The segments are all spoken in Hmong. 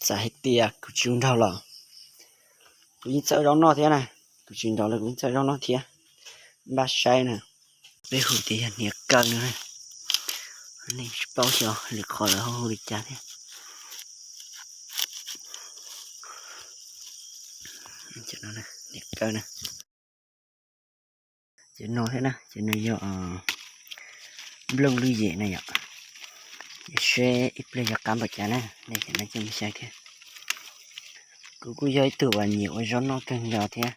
Txawm hais tias kuv tsis ua nraug los kuv yeej txawj zaub noj thiab na. Kuv tsis nraug los kuv yeej txawj zaub noj thiab. Npaj saib na. Peb hu tias yog hniav kaw no. Nej tsis paub xyov lwm qhov lawv ho hu li cas thiab. Hniav kaw na. Ces no thiab na, ces nws yog nplooj lwj yem na yom. Ces seb ib pliag yog qab npaum cas na, nej cov no coj mus saib thiab. Kuv kuj yog ib tug uas nyiam ua zaub noj kawg nkaus thiab.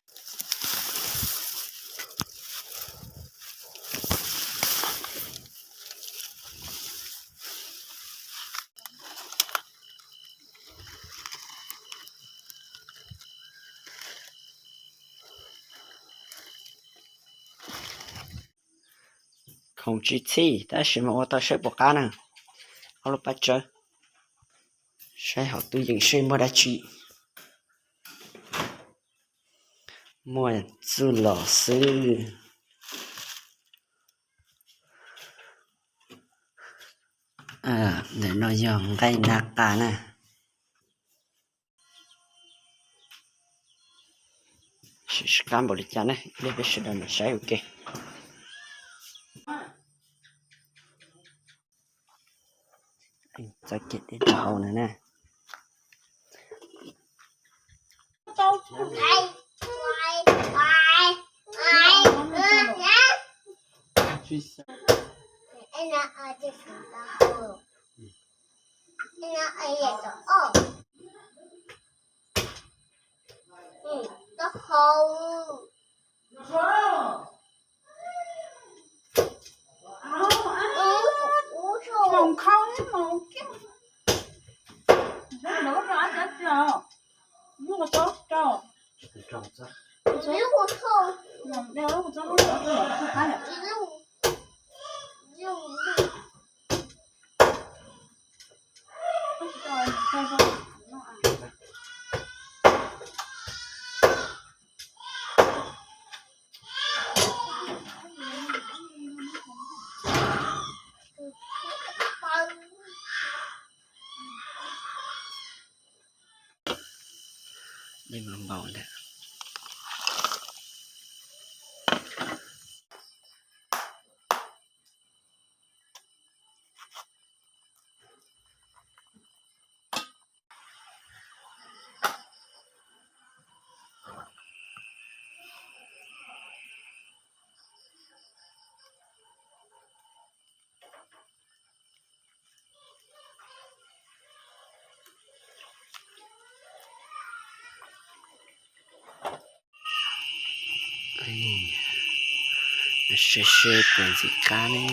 Khoom tsis txhij tab sis mas ua tau saib puas qab na. Ob lub pab tsawb, saib hauv twj yeem seb muaj dab tsi. Muaj txuj lom xwb. Ntawm no yog nqaij nab qa na. Sim sib qab npaum li cas ne, ib pliag peb sawv daws mam saib ua ke. Txoj kev deb rau hauv no na. Dej mas npaum ntawd. Seb seb puas ntxim qab ne.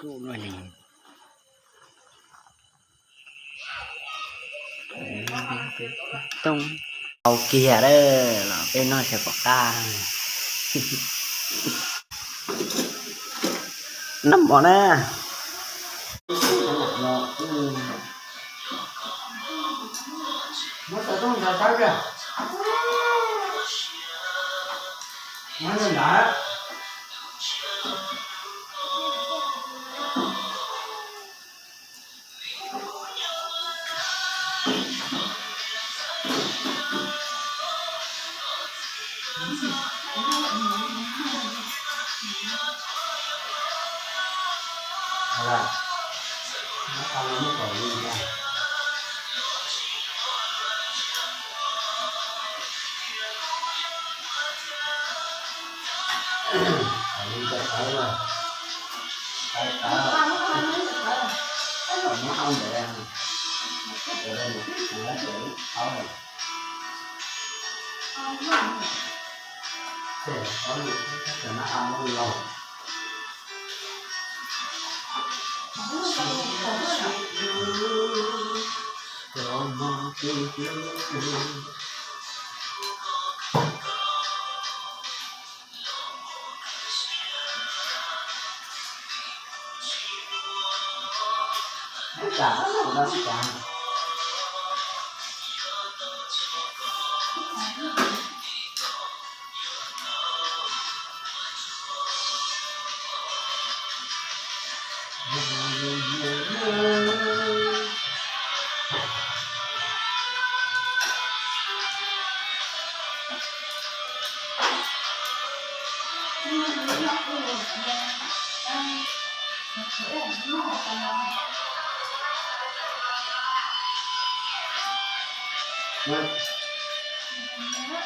Kuj no li. Tau kiag lawm los peb noj seb puas qab. Noj mov na.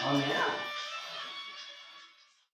Ov,